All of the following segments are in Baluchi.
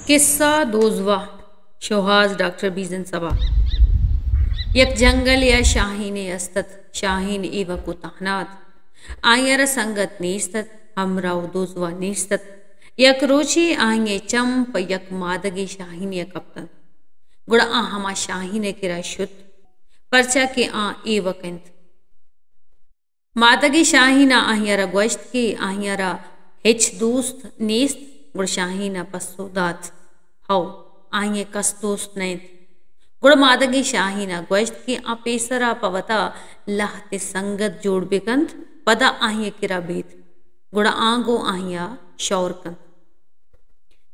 کسہ دوزواہ، شوہاز ڈاکٹر بیزن صبا۔ یک جنگلے ءَ شاہینے است ات۔ شاہین ایوک ءُ تہنا ات۔ آئی ءَ را سنگت نیست ات، ہمراہ ءُ دوزواہ نیست ات۔ یک روچے آئی ءِ چم پہ یک مادگیں شاہینے ءَ کپت انت۔ گڑا آ ہما شاہین ءِ کرا شت، پرچا کہ آ ایوک انت۔ مادگیں شاہین ءَ آئی ءَ را گوشت کہ آئی ءَ را ہچ دوست نیست۔ گڑا شاہین ءَ پسو دات، ہو، آئی ءِ کس دوست نہ انت۔ گڑا مادگیں شاہین ءَ گوشت کہ آ پیسرا پہ وتا لہتے سنگت جوڑ بہ کنت، پدا آئی ءِ کرا بیت۔ گڑا آ گوں آئی ءَ شور کنت۔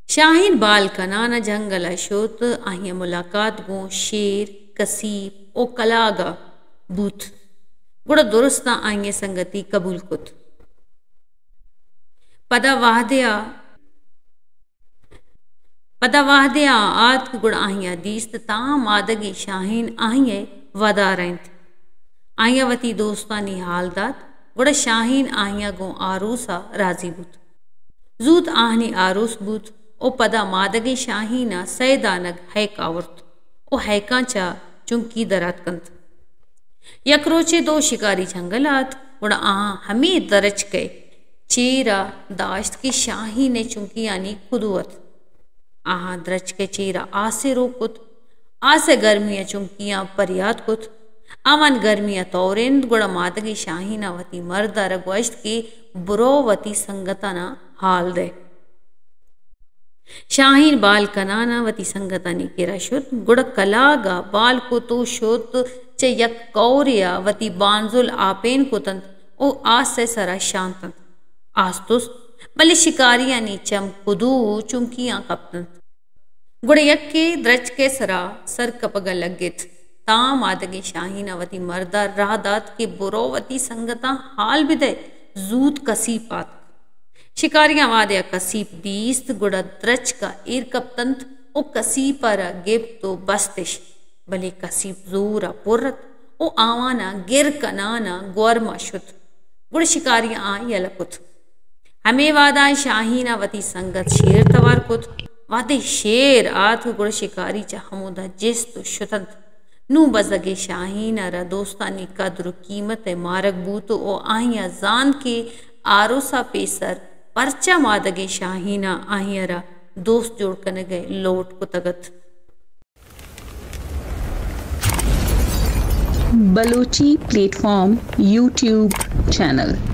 شاہین بال کنان ءَ جنگل ءَ شت، آئی ءِ ملاقات گوں شیر، کسیپ ءُ کلاگ ءَ بوت۔ گڑا درستاں آئی ءِ سنگتی قبول کت۔ پدا وہدے ءَ، پدا وہدے ءَ آتک، گڑا آئی ءَ دیست تاں مادگیں شاہین آئی ءِ ودار ءَ انت۔ آئی ءَ وتی دوستانی حال دات، گڑا شاہین آئی ءَ گوں آروس ءَ راضی بوت۔ زوت آہانی آروس بوت ءُ پدا مادگیں شاہین ءَ سئے دانگ ہیک آورت ءُ ہیکاں چہ چنکی در آتکنت۔ یک روچے دو شکاری جنگل ءَ آتک، گڑا آہاں ہمے درچک ءِ چیر ءَ داشت کہ شاہین ءِ چنکیانی کدو ات۔ آہاں درچک ءِ چیر ءَ آسے روک کت۔ آس ءِ گرمی ءَ چنکیاں پریات کت۔ آوان گرمی ءَ تورینت، گڑا مادگیں شاہین ءَ وتی مرد ءَ را گوشت کہ برو وتی سنگتاناں حال دئے۔ شاہین بال کنان ءَ وتی سنگتانی کرا شت، گڑا کلاگ ءَ بال کت ءُ شت، چہ یک کئورے ءَ وتی بانزل آپین کت انت ءُ آس ءِ سرا شانت انت۔ آس تست، بلے شکاریانی چم کدو ءُ چنکیاں کپت انت۔ گڑا یکے درچک ءِ سرا سر کپگ ءَ لگت، تاں مادگیں شاہین ءَ وتی مرد ءَ راہ دات کہ برو وتی سنگتاں حال بدئے، زوت کسیپ آتک۔ شکاریاں وہدے ءَ کسیپ دیست، گڑا درچک ءَ ایر کپت انت ءُ کسیپ ءَ را گپت ءُ بست اش، بلے کسیپ زور ءَ پر ات ءُ آوان ءَ گر کنان ءَ گورم ءَ شت۔ گڑا شکاریاں آ یلہ کت۔ ہمے وہداں شاہین ءَ وتی سنگت شیر توار کت۔ وہدے شیر آتک، گڑا شکاری چہ ہمودا جست ءُ شت انت۔ نوں بزگیں شاہین ءَ را دوستانی قدر ءُ قیمت ءِ مارگ بوت ءُ آئی ءَ زانت کہ آروس ءَ پیسر پرچا مادگیں شاہین ءَ آئی ءَ را دوست جوڑ کنگ ءِ لوٹ کتگ ات۔ Balochi platform YouTube channel.